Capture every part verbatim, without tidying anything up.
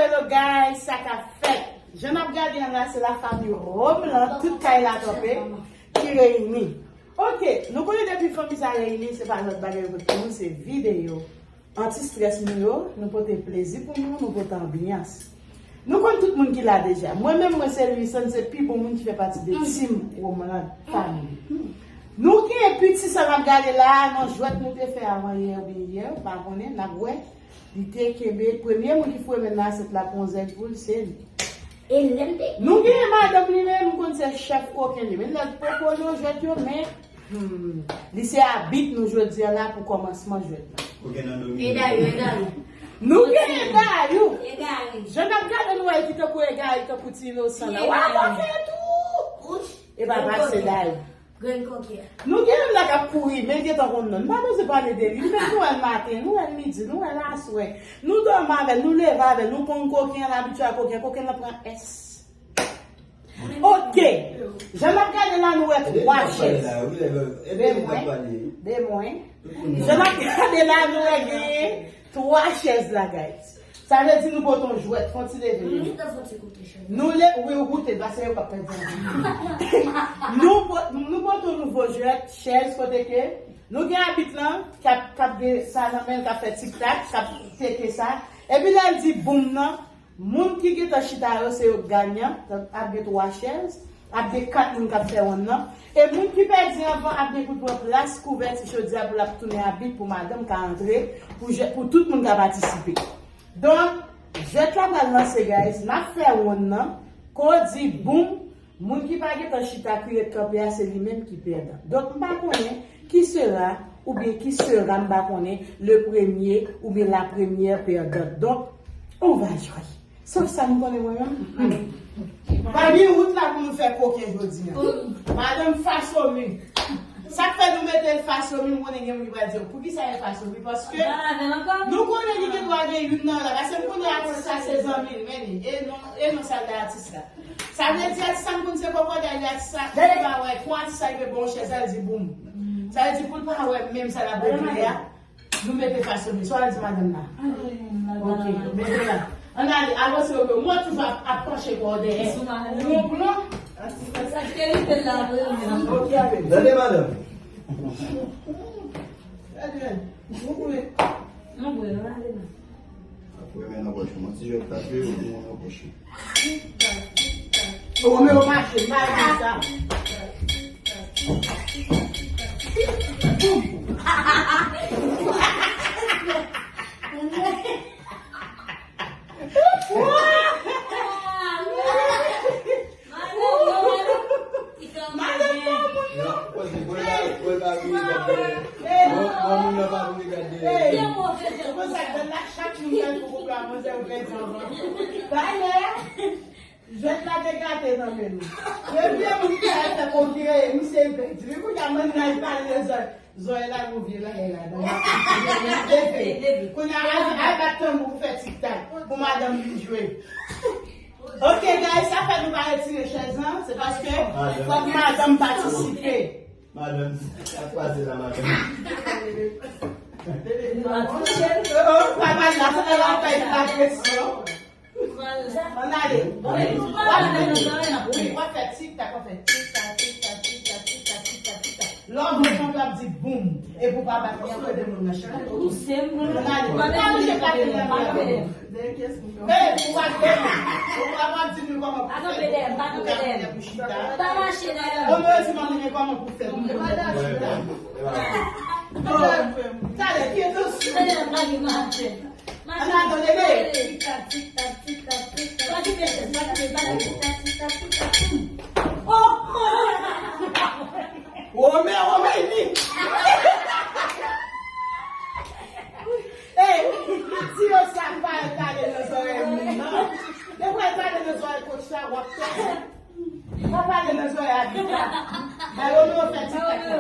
Hello guys, sa k ap fèt? Jan n ap gade an la, se la fanmi Rome lan, tout kay la kanpe, ki reyini. Ok, nou konnen depi fanmi sa reyini, se pa lòt bagay yo pote pou nou, se videyo. Anti-strès nou yo, nou pote plezi pou nou, nou pote anbyans. Nou konn tout moun ki la deja. Mwen menm, mwen se Luisane, se pi bon moun ki fè pati de team Rome lan, fanmi. Nou gen piti sa n ap gade la, nan jwèt nou te fè avan yè oubyen yè, m pa konnen, n ap wè. Li te kenbe, premye moun ki foure men nan asyèt la pou yon zèl poul, se li. E lè m te Nou gen madanm li menm, m konn se chèf koken li. Men lè l poko nan jwèt yo, men, hmm, li se abit nou jodi a la pou kòmansman jwèt la. Koken nan domine. E dayou, e dayou. Nou gen egari. Egari. Jan n ap gade nou wè ki tankou egari, tankou ti inosan la. Wa koken tou. Ouch. E pa pase dayou. Grenn koken. Nou gen youn la k ap kouri, men l gentan konn non. Nou pa bezwen pale de li. Nou menm nou wè l maten, nou wè l midi, nou wè l aswè. Nou dòmi avè l, nou leve avè l, nou ponn koken an, l abitye a koken, koken an pran S. Ok. Jan n ap gade la, nou wè twa chèz. De mwen, de mwen. Jan n ap gade la, nou wè genyen twa chèz la, guys. Sa vle di nou pote yon jwèt, fon ti leve. Nou le, wi, ou goute, paske yo p ap pèdi anpil. Nou po-, nou pote yon nouvo jwèt, chèz, kote ke nou gen abit lan, k ap, k ap gen sa nan men l, k ap fè tiktak, k ap teke sa. Epi lè l di boum nan, moun ki gentan chita yo, se yo k ganyan, donk ap gen twa chèz, ap gen kat moun k ap fè wonn nan. E moun ki pèdi anvan ap gen pou l pran plas kouvèti chodi a pou l ap tounen abit pou madanm ka antre, pou jwè-, pou tout moun ka patisipe. Donk, jwèt la pral lanse, guys. N ap fè wonn nan. Kò di boum, moun ki pa gentan chita ki ret kanpe a, se li menm ki pèdan. Donk, m pa konnen ki sera, oubyen ki sera, m pa konnen, le premier oubyen la première perdante. Donk, on va jouer. Sof sa m konnen mwen menm. Pa gen wout la pou nou fè koken jodi a. Madanm Fasomi. Sa k fè nou mete l Fasomi, m konnen gen moun ki pral di, "Poukisa e Fasomi?" Paske nou konnen li gen dwa gen youn nan la. Paske m konnen atis sa se zanmi l, men li. E non, e non sa l de atis la. Sa vle di atis sa m konn se kòkòday li atis sa. Pou l pa wè, pou atis sa rive bon chèz la, l di boum. Sa vle di pou l pa wè menm sa l ap regle a. Nou mete Fasomi. Sa w al di madanm la? Ok, mete la. Ann ale, avanse yo. Mwen toujou ap, ap panche kò w dèyè. Ou gen yon plan? Sa ki te rive la, vre, men. Ok, ale. Tande, madanm. Tande, nou koule. Nou koule, ann ale la. Apre, men nan pòch mwen. Ti jwèt la, pi ou nan pòch. Romeo mache, m pa renmen sa. Madanm pa moun non. Hey, se konsa ke la chak moun gade pou koup la, manzè ou pèdi anvan. Valè. Jwèt la te gate nan men nou. Premye moun ki al fè konkire, misye pèdi. Wi, kounye a, mann nan pale de zòrèy. Zòrèy la, nou vye bagay la. Leve. Kounye a, al, al bat tanbou pou fè tiktak. Pou madanm vin jwe. Ok, guys, sa fè nou pa retire chèz lan. Se paske fòk madanm patisipe. Madanm, sa kwaze la, madanm. Oh, papa la, sa la fè la presyon. Ann ale. Wi, w ap fè, wi, w ap fè tiktak, w ap fè tiktak, tiktak, tiktak, tiktak, tiktak, tiktak. Lè w vin kanpe, w ap di boum. Epi w pa bat li ankò, de moun nan chita. Ann ale. Pa manje pa pede. Ey, ou pa t, ou pa t di nou kòman pou fè pou kanpe pou chita. Pa mache dèyè. Bon, nou di manmi men kòman pou fè pou chita. Talè, ki entansyon? Ann ale, leve. Tik tak, tik tak, tik tak, tik tak. Pa kite chèz, pa kite, pa kite. Tik tak, tik tak, tik tak. Oh! Wome, wome, li. Ey, di yo sa pa al pale nan zòrèy moun nan. Depi al pale nan zòrèy kòch la, w ap fè. Pa pale nan zòrèy abit la. Ba yo nou fè ti tèt la.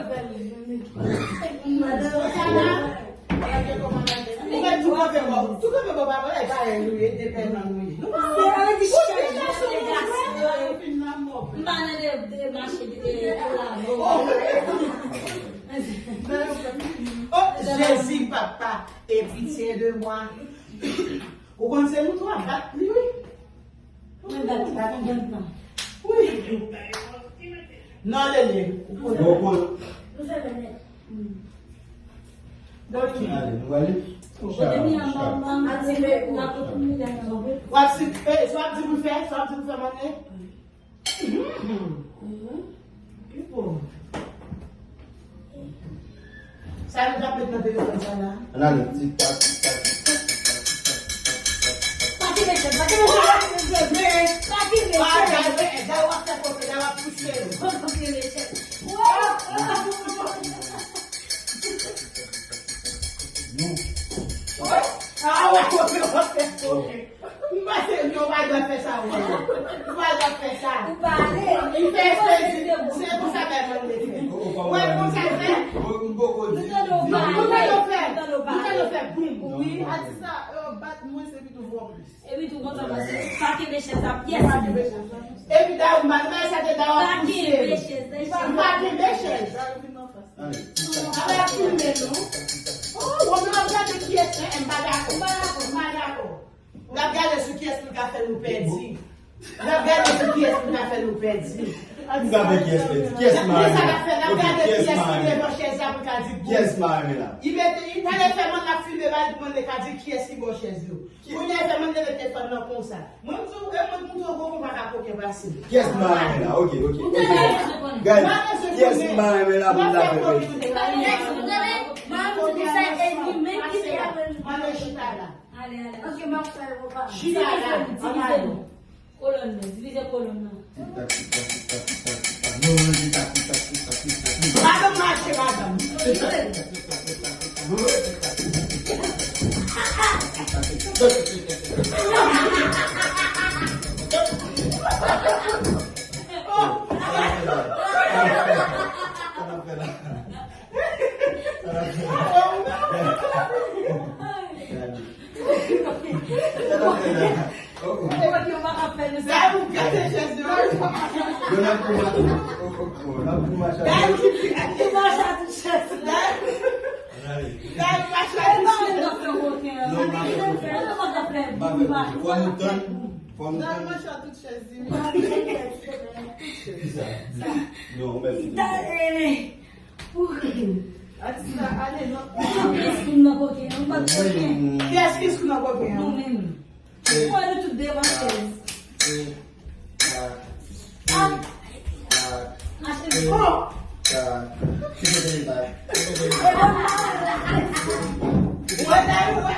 Ou mèt tou kanpe bò. Tou kanpe bò, papa, la, e parèy nou ye, de pè nan nou ye. Nou pa wè. Ou deja sou nou, nou pa wè. M pa nan de, de mache, de, de kolabo. Oh, Jezi, papa, aie pitié de moi. Ou konn se nou twa bat li, wi. Mwen bat li, mwen bat li. Wi. Non, Lele, ou konn. Bon, bon. Donk, ale, nou ale. Kote mi an, maman, maman, maman, maman. W ap si, eh, sa w ap di pou l fè, sa w ap di pou l fè, mannen? Mhm. Ki bon. Sa nou t ap met nan telefòn sa la? Ann ale, tik tak, tik tak, tik tak, tik tak, tik tak, tik tak, tik tak, tik tak. Pa kenbe chèz, pa kenbe chèz, pa kenbe chèz, pa kenbe chèz. Ah, Dayou, eh, Dayou ap fè kote, Dayou ap pouse. Bon, pa kenbe chèz. Non. Ah, wè, kote, kote, kote. M panse yo pa dwe fè sa, wè. Yo pa dwe fè sa. Ou pale. Li fè eksprè di, se konsa bagay mwen vle fè. Wè, konsa l fè. Mwen poko di. Nou tande w pale. Nou tande w fè. Nou tande w fè boum. Wi, atis la, euh, bat mwen, se pi tou fò plis. Epi tou konsa pase. Pa kenbe chèz la, pyès. Pa kenbe chèz la. Epi Dayou, m pa kenbe chèz la. Pa kenbe chèz la. M pa kenbe chèz. Ala filme nou. Oh, w ap gade kiyès, eh, m pa dakò. M pa dakò, m pa dakò. N ap gade sou kiyès pou l ka fè nou pèdi. N ap gade sou kiyès pou l ka fè nou pèdi. N ap gade kiyès pèdi. Kiyès mare la? N ap gade kiyès ki devan chèz la pou l ka di boum. Kiyès mare la? Li mete, li t ale fè mann ap filme ba l pou mann ka di kiyès ki bò chèz yo. Kounye a fè mann leve telefòn nan konsa. Mwen m di w, e mwen m di w gwo konpa ka koke pase. Kiyès mare la? Ok, ok, ok. Guys, kiyès mare la pou n ta fè pèdi? Mann chita la. Ale, ale. Ok, m ap fè repa. Chita la. Divize nou. Kolòn nan. Divize kolòn nan. Tik tak, tik tak, tik tak, tik tak, tik tak. Non, non, tik tak, tik tak, tik tak, tik tak, tik tak. Madanm mache, madanm. Tik tak, tik tak, tik tak, tik tak, tik tak. Non, non, tik tak, tik tak, tik tak, tik tak. Oh, sa n ap fè la? Sa n ap fè la? Sa n ap fè la? Gade. Sa n ap fè la? Oh, oh. Gade, gade chèz yo. Yo, n ap tou mache. Oh, oh, oh, n ap tou mache. Gade, gade, gade chèz yo. Gade, gade mache. Non, non, non. Fò nou tann. Fò nou tann. Kisa? Non, mèsi. Atis la, ale, non. Kiyès ki sou nan koken an? Kiyès ki sou nan koken an? Nou menm. Mwen nou tout devan chèz. Mache. Bon. Wè, Dayou, wè.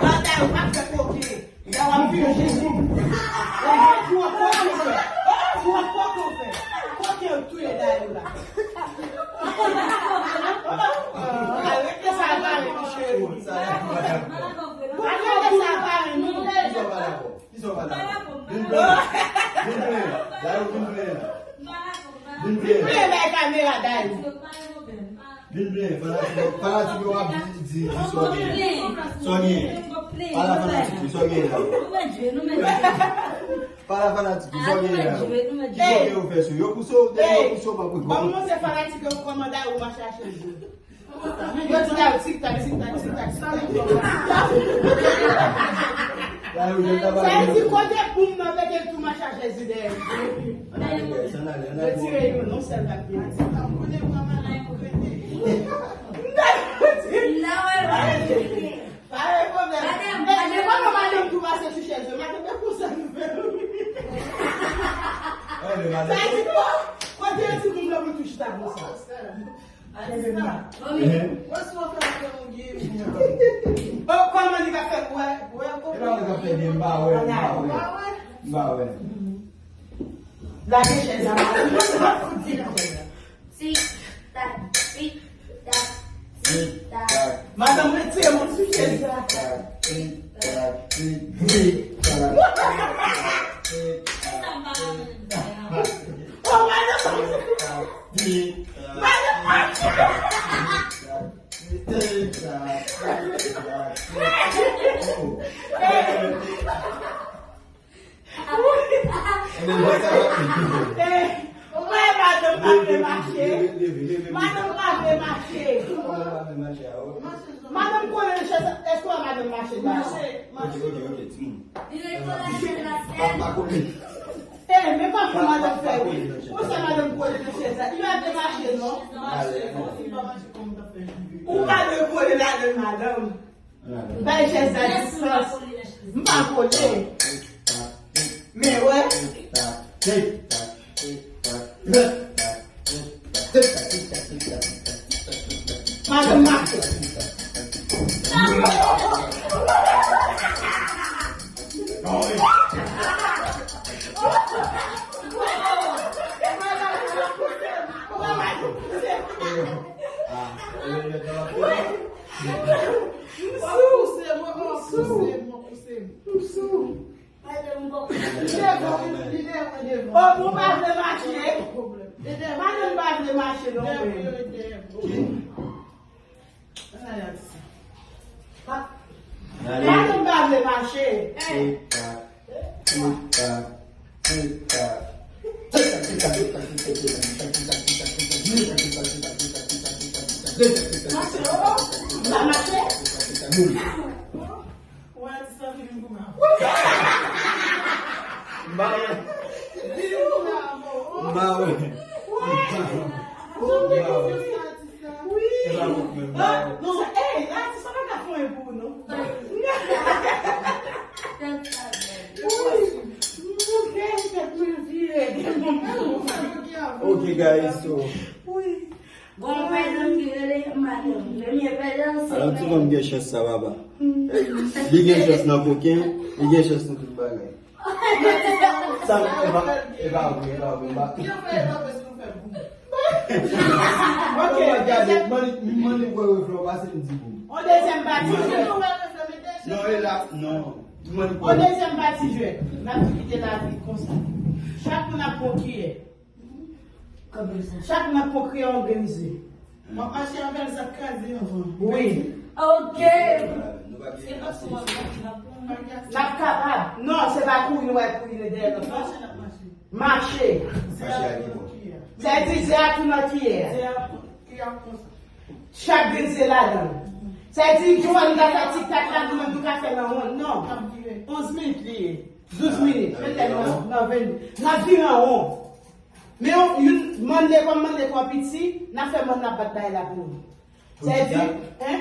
Wè, Dayou, pa fè koken. Dayou ap vire Jezi. Wè, Dayou, koken w fè. Koken w fè. Koken w touye Dayou la. Arete sa pale, mon cheri. Arete sa pale, non. Kisa w pa dakò? Vin plenyen. Vin plenyen. Dayou, vin plenyen. Vin plenyen. Vin plenyen bay kamera, Dayou. Vin plenyen. Fanatik yo, fanatik yo ap di, di, di sa w genyen. Sa w genyen. Pale a fanatik yo, sa w genyen la. Pale a fanatik yo, sa w genyen la. Ki kote yo fè sou yo? Pouse w, yo pouse w pa pran. Ban m montre fanatik yo kòman Dayou mache a chèz yo. Yo di Dayou tik tak, tik tak, tik tak, sa li fè. Sa vle di kote boum nan pete tou mache a chèz li dèyè. Yo tire yo, non sèl bak li. Pa gen pwoblèm. Gade, gade kòman madanm tou pase sou chèz yo. Madanm, men konsa nou fè. Sa di, kote yo ti moun nan pou tou chita konsa? Atis la. Mami, wè si w ap fè yon gim. Oh, kòman li ka fè wè, wè, e pa mwen k ap fè gim, m pa wè, m pa wè. M pa wè. Lage chèz la, mwen fout di nan chèz la. Tik tak, tik tak, tik tak. Madanm, retire mwen sou chèz la. Tik tak, tik tak, tik tak. Tik tak, tik tak. Oh, madanm. Tik tak, tik tak. Madanm. Tik tak, tik tak, tik tak. Oh, oh. Eh, wè, madanm pa vle mache. Madanm pa vle mache. Madanm kole nan chèz la, èske w wè madanm mache la? Mache, mache. Ok, ok, ok, timoun. Li rekole nan chèz la, sèl. Pa, pa kole. Eh, men pa fè madanm fè wi. Konsa madanm kole nan chèz la. Li pa dwe mache, non. Mache, non. Li pa mache kòm w t ap fè. Ou pa dwe kole ladan, madanm. Bay chèz la distans. M pa kole. Men wè. Madanm mache. Li devan, li devan, devan. Oh, bon, pa vle mache. Madanm pa vle mache, non, men. Madanm pa vle mache. Tik tak, tik tak, tik tak. Mache, oh, oh. Mache. Ou wè atis lan vin goumen. M pa wè. M pa wè. Wi. Jan m gen konfyans nan atis la. Wi. E pa bon menm, m pa wè. Non, ey, atis la pa ka fè anyen pou ou, non. Wi. M bouke, tèt mwen vire. Ok, guys, so. Wi. Gon pèdan ki rele madanm. Premye pèdan se. Alò, ti fanm gen chans sa, papa. Li gen chans nan koken, li gen chans nan tout bagay. Sa, e pa, e pa vre, e pa vre, e pa. Ok, gade, mwen, mwen, mwen, wè, wè, Flò, pase m di pou. On dezyèm pati jwèt. Non, e la, non. Mwen, on dezyèm pati jwèt. N ap kite lavi konsa. Chak moun ap pran kiyè. Chak moun ap pran kreyon grize. M ap mache avè l, sa k kraze anvan. Wi. Ok. N ap kapab. Non, se pa kouri, nou wè kouri dèyè lòt la. Mache. Mache. Sa di ze a tou nan kiyè a. Chak grenn ze ladan l. Sa di, jou a nou ta fè tik tak la, nou menm nou ka fè nan wonn. Non. Onz minit li ye. Douz minit. Petèt nan, nan venn. N ap vire an won. Men yon, youn, mande kòm mande twò piti, n ap fè mòn n ap bat bay la pou nou. Sa di, hein?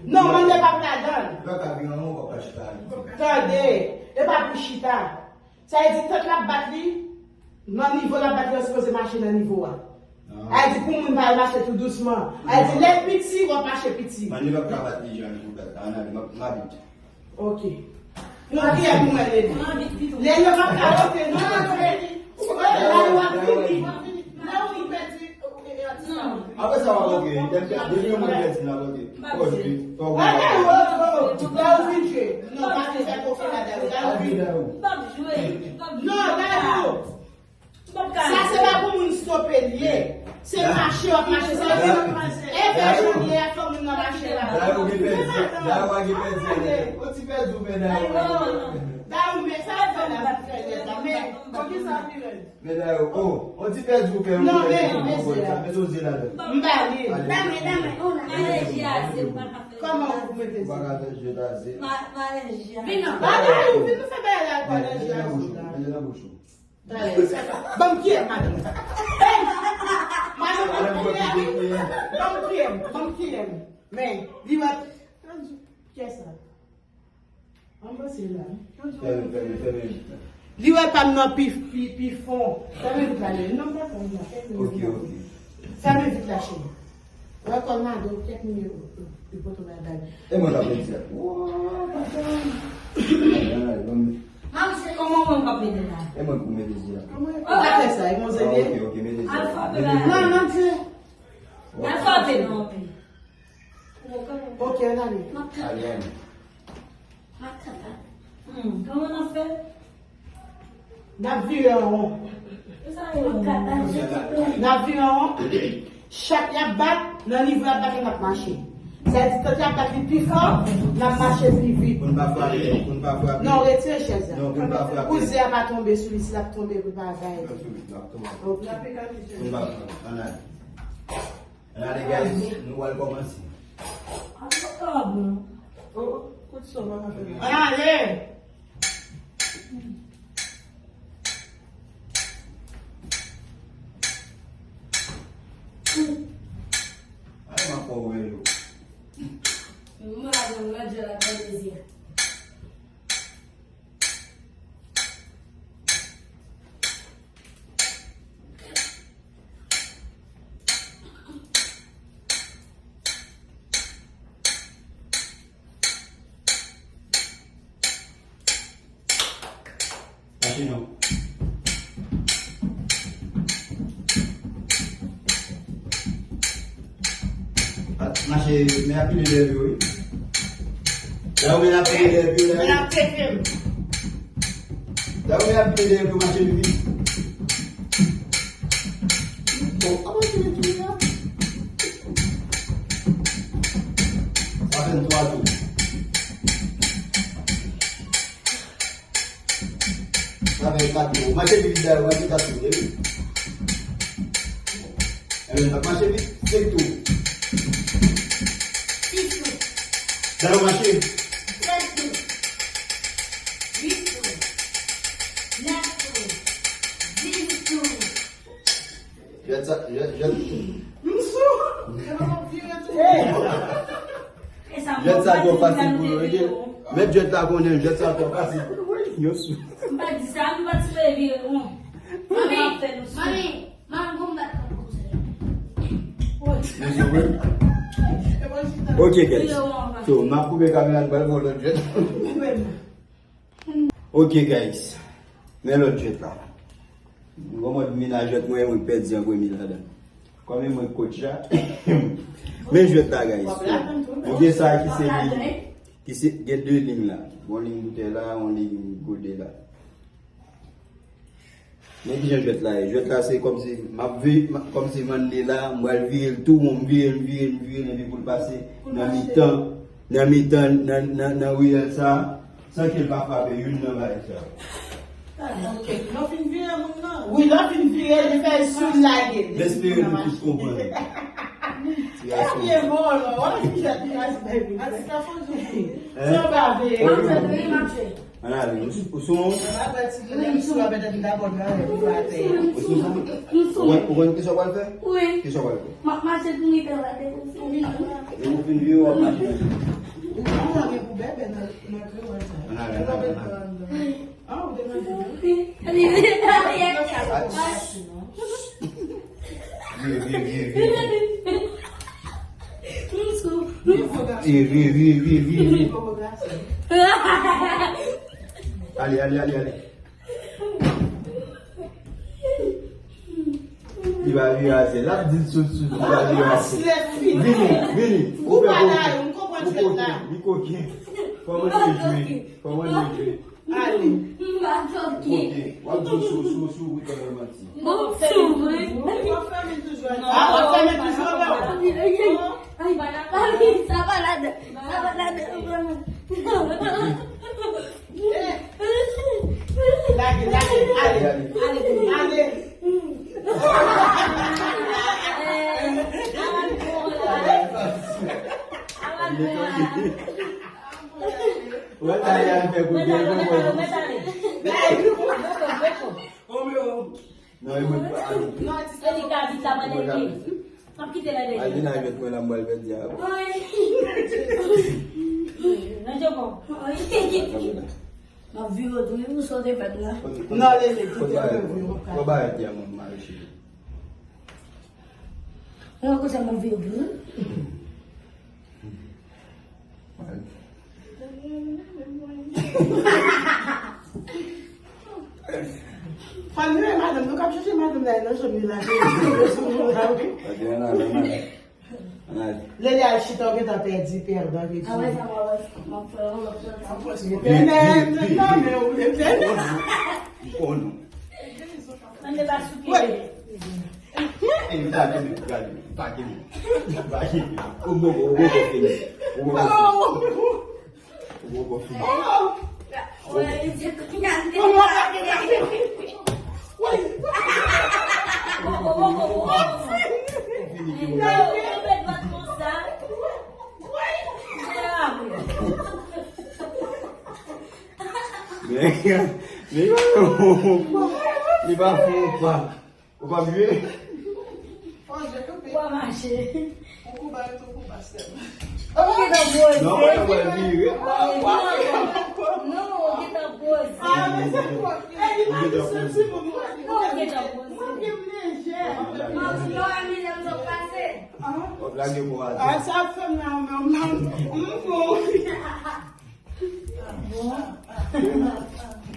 Non, mande p ap ladan l. Li pa ka vin anwo, w ap chita. Tande, e pa pou chita. Sa vle di, tant l ap bat li, nan nivo l ap bat li, yo sipoze mache nan nivo a. Sa vle di, pou moun pa al mache tou dousman. Sa vle di, lè l piti, w ap mache piti. Mande p ap ka bat li jan li pou bat la. Ann ale, m ap, m ap vit. Ok. Yon kiyè pou mwen, Leli. Leli, w ap ka rete, non, non, Leli. Lè w ap vini. Lè w vin pèdi. Apre sa, w ap ok. Depi, depi yon moun pèdi, l ap ok. Fò w jwe. Fò w jwe. Lè w vin jwe. Non, pa vin fè koken la, Dayou. Dayou, vin. Non, Dayou. Sa se pa pou moun stope l ye. Se mache w ap mache. Sa vin. E fè jan l ye a, fè moun nan mache la. Dayou gen pèdi. Dayou pa gen pèdi. Ou ti pèdi ou, men Dayou. Dayou, men sa fè la, fè lè la. Men, poukisa pi rèd? Men Dayou, oh, on ti pèdi ou fè. Non, men, men se la. Met on zye ladan. M pa li. Dame, dame, on a. Kòman ou mete zye? Ou pa ka fè jwèt a zye. Vin non. Ba Dayou, vin nou fè bagay la, pa nan zye a zye la. Mete nan bouch ou. Talè. Ban m kiyè, madanm. Hey! Madanm, ban m kiyè. Ban m kiyè, ban m kiyè. Men, li wè. Kiyès sa? An panse la. Fèmen, fèmen, fèmen vit la. Li wè pa m nan pi, pi, pi fon. Fèmen vit la, Leli. Non, m pa fè m nan. Ok, ok. Fèmen vit la, cheri. Wè kòl madanm, kèk nimewo. Li poto bagay. E mwen k ap pèdi a. Wouy, papa. Ay, ay, ban m. Manm, se kòman mwen k ap mete la? E mwen pou mete zye a. Ou pa fè sa, e mwen zye. Ah, ok, ok, mete zye a. Al frape la. Non, non, se. Al frape non, pi. Ok, ann ale. Ale, ale. Hmm, kòman n ap fè? N ap vire an won. N ap vire an won. Chak y ap bat, nan nivo y ap bat la, n ap mache. Sa vle di, tant y ap bat li pi fò, n ap mache pi vit. Pou n pa frape, pou n pa frape. Non, retire chèz la. Non, pou n pa frape. Pou zye a pa tonbe sou li, si l ap tonbe, pou l pa bay. L ap tonbe. Ok. Pou n pa frape. Ann ale. Ann ale, guys, nou pral kòmanse. Ann ale! Ay, m ap wè yo. Mwen la, mwen la, je la mezi. Mache non. Mache, men ap pile dèyè wi. Dayè men ap pile dèyè wi. Men ap pete m. Dayè men ap pile dèyè wi, mache pipi. Bon, avan ki vin touye a. Sa fè n twa tou. Sa fè kat tou. Mache vit, Dayè, mache kat tou, wi. Enben, n ap mache vit. Senk tou. Sis tou. Dayè, mache. Sèt tou. Uit tou. Nèf tou. Dis tou. Jwèt sa, jwèt, jwèt. M sou. Jwèt sa twò fasil pou yo, oke? Mèt jwèt la konnen, jwèt sa twò fasil pou yo, wi, yo sou. M pa di sa, m pa ti vle vire won. Manmi, manmi, manmi, bon, m bat konn konsa. Yo sou, wi. Ok, guys. So, m ap koupe kamera, m pral fè yon lòt jwèt. Ok, guys. Men lòt jwèt la. M gon mòd menaj jwèt mwen, mwen pèdi an premye ladan. Kòm e mwen k coach la. Men jwèt la, guys. Nou gen sa ki se li, ki se, gen de liy la. Gon liy boutèy la, yon liy gode la. Men kijan jwèt la ye. Jwèt la se kòmsi m ap vi-, m ap, kòmsi m annde la, m pral vire l tou won, m vire l, m vire l, m vire l, epi pou l pase nan mitan, nan mitan, nan, nan, nan riyèl sa, san ke l pa frape youn nan bagay sa yo. Ok, lè w fin vire moun nan. Wi, lè w fin vire, li fè sou l lage. M espere nou tout konprann. Ebyen bon, non, w ap vin jwèt li nan se bagay. Atis la fò di w. San bave. Ann ale, ou sou, ou sou. Ou sou, ou konn, ou konn kisa w pral fè? Wi. Kisa w pral fè? M ap mache pou mitan la, depi w fin vire. Depi w fin vire, w ap mache. Ou pa gen pou bèbè nan, nan krewòl sa. Ann ale, ann ale, ann ale. Ah, ou te nan vire. Vire, vire, vire, vire. Vire, vire, vire, vire, vire. Ale, ale, ale, ale. Li va vire ase. L ap di l sou, sou, li va vire ase. Vini, vini. Ou pa la, m konprann jwèt la. Li koken. Kòman li jwe? Kòman li jwe? Ale. M pa joke. Kote? W ap di sou, sou, sou, wi, kòman manti. M ap sou, wi. W ap fèmen toujou. A, w ap fèmen toujou la. Ay, ay, sa pa ladan. Sa pa ladan. Lage, lage, ale. Ale. Ale. Wè, sa y al fè pou gen yon bon. Non, e mwen pa ale. Non, atis la. Mwen ka vin. M ap kite la deja. Al vin avèk mwen la, m pral pèdi a. Wi. Nan je bon. Wi. M ap vire w tou, wi, pou sa w te fè m la. Non, lele, kite m vire w. Fò ba ti a moun mari cheri. Mwen konsa m ap vire w tou, wi. Fò n vire madanm, nou k ap chèche madanm la nan zòn li la. Lele al chita, ou gentan pèdi, pèdan, pèdi. Apre sa, m ap fè yon lòt sòti. Vire, vire, vire, vire. Nan men w, vire. Oh non. Ann debasouke. Ey, pa gen, pa gen, pa gen. Pa gen. Ou poko, ou poko fini. Ou poko fini. Ou poko fini. Ou poko fini. Li pa fou pa. Ou pa vire? Fò je kanpe. Ou pa mache. Ou konba, ou konba sèm. Ou gentan poze. Non, mwen wè vire. Non, ou gentan poze. Ah, men se kwa? E li pa di sou ti moun. Non, ou gentan poze. Mwen gen lejè. Mwen gen lejè. Mwen gen lejè. Wap lage pou a. Ah, sa fè m nan, nan, nan. M bon.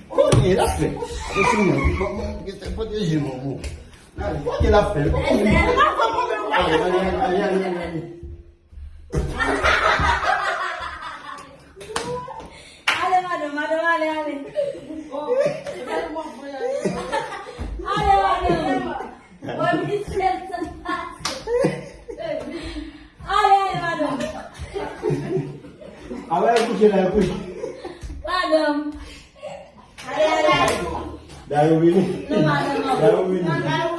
Kote l ap fè? Atann, mwen, mwen, mwen, mwen, pwoteje mwen, mwen. Kote l ap fè? Ale, ale, ale, ale, ale, ale. Ale, madanm, madanm, ale, ale. Ale, madanm. Bon, Michel, sa pase. Ale, ale, madanm. Ala e kouche la, e kouche. Madanm. Ale, ale, ale. Dayou vini. Non, madanm, non. Dayou vini. Madanm, madanm,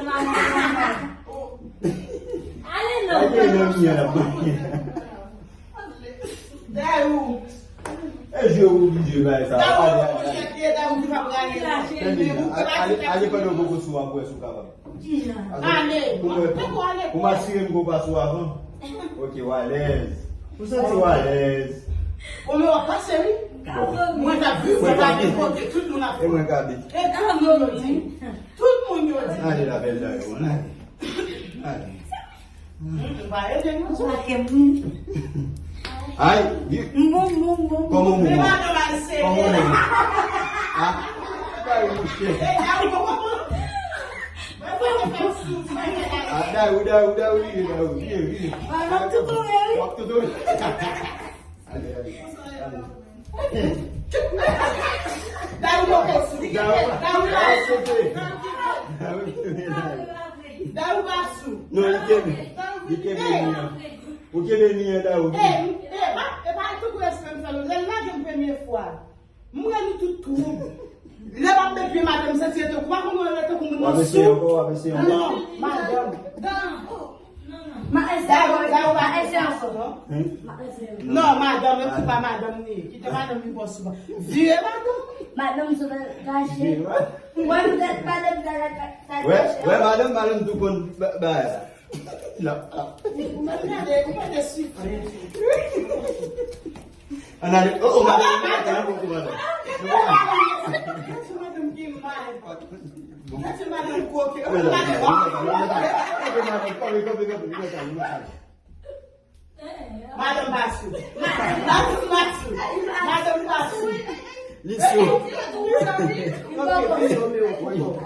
madanm. Ale, non. Dayou. E je ou oblije bay sa. Dayou, ale, ale, ale. Dayou, ki pa prale. Tande, ale, ale, ale pandan w poko sou a pou wè si w kapab. Kijan? Ale. Pou mwen, pou mwen asire m ke w pa sou avan. Ok, w alèz. Ou santi w alèz. Ou mwen w ap pase, wi. Mwen t ap viv, mwen t ap viv kote tout moun ap fè. E mwen kabe. E tout moun yo di. Tout moun yo di. Ale, la bèl Dayou, ale. Ale. Ay, di- Kòman w menm? Kòman w menm? Ah, bay mouche. Ah, Dayou, Dayou, Dayou, vire, Dayou, vire, vire. W ap toutoure. Ale, ale, ale. Dayou pa sou. Dayou pa sou. Dayou pa sou. Dayou pa sou. Non, li kenbe. Li kenbe li an. Ou kenbe li an, Dayou. E, e, pa, e pa tout respè m fè nou. Lè l lage m premye fwa. M wè nou tout twoub. Lè m ap met pye madanm, m santi l te kou. Pa konn wè l te kou moun nan sou. W ap eseye ankò, w ap eseye ankò. Non, madanm. Ma eseye ankò, ma eseye ankò. Non, madanm, e kou pa madanm li ye. Kite madanm li bò sou. Vire madanm. Madanm sou gache. Mwen poutèt madanm ta gache. Wè, wè, madanm, madanm tou konn ba- bagay la. La, la. Ou mèt gade, ou mèt sifle. Ann ale. Oh, oh, madanm, madanm, madanm, madanm. Madanm ki mal. Bon. Madanm koke. Madanm pa sou. Madanm pa sou. Madanm pa sou. Li sou. Ok, ok, ok.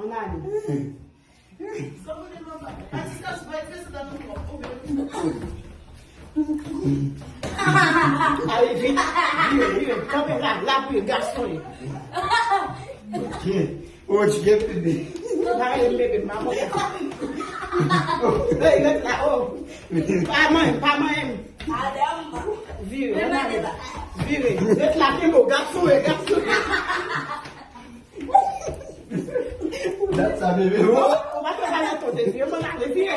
Ann ale. Ay, vit. Vire, vire. Kanpe la, la pou gason ye. Ok. Oh, ti gen bebe. Mare m bebe, maman. Hey, ret la, oh. Pa manyen, pa manyen. Vire, ann ale. Vire. Ret la, kenbe w, gason ye, gason ye. Dat sa, bebe, oh. Ou pa fè bagay kote vire, mwen ale vire.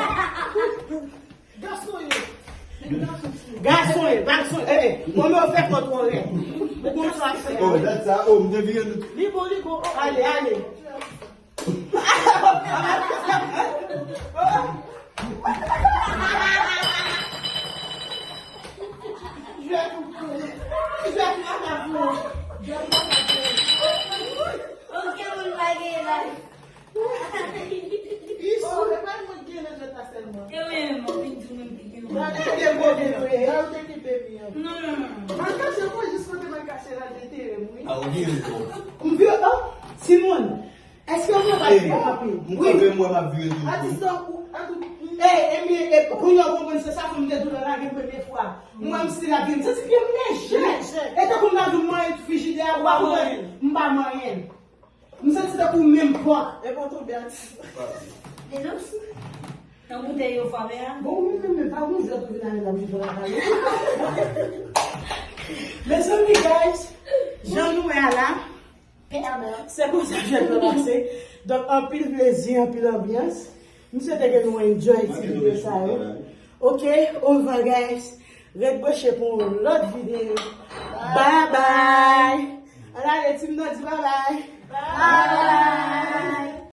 Gason ye. Gason ye, gason ye. Eh, eh, mwen mwen fè kont ou rèd. Ou konn sa fè. Oh, dat sa, oh, m te vire nou. Li bon, li bon. Ale, ale. Jwèt ou pou. Jwèt ou pa pou. Jwèt ou pa pou. Oke, moun pa gen laj. Li sou. E pa mwen ki gen nan jwèt la sèlman. E wi, mwen vin di mwen ki gen. Gade gwo vye. Gade te ki bebi an. Non, non, non, non. Mwen kache mwen jis kote mwen kache la detere m, wi. Ah, ou gen rezon. M vye, oh, Simon. Èske w pa vye anpil? M kanpe, m wè m ap vye toujou. Atis la, ou, an tou. E, e, e, kounye a w konprann se sa fè m te di w lè lage m premye fwa. Mwen, m si la vye, m santi pye m lejè. Lejè. E tankou m ta di w manyen frijidè a, ou pa konprann? M pa manyen. M santi tankou menm pòt. E bon tonbe atis. Delos. Nan boutèy yo fame a. Bon, wi, men, men, pa gon jwèt ou vin ale la, ou jwèt la pale. Mezanmi, guys, jan nou wè a la, se konsa jwèt la pase. Donk, anpil plezi, anpil anbyans. M swete ke nou enjoy ti videyo sa yo. Ok, au revoir, guys. Ret branche pou yon lòt videyo. Babay! Ann ale, team nan di babay!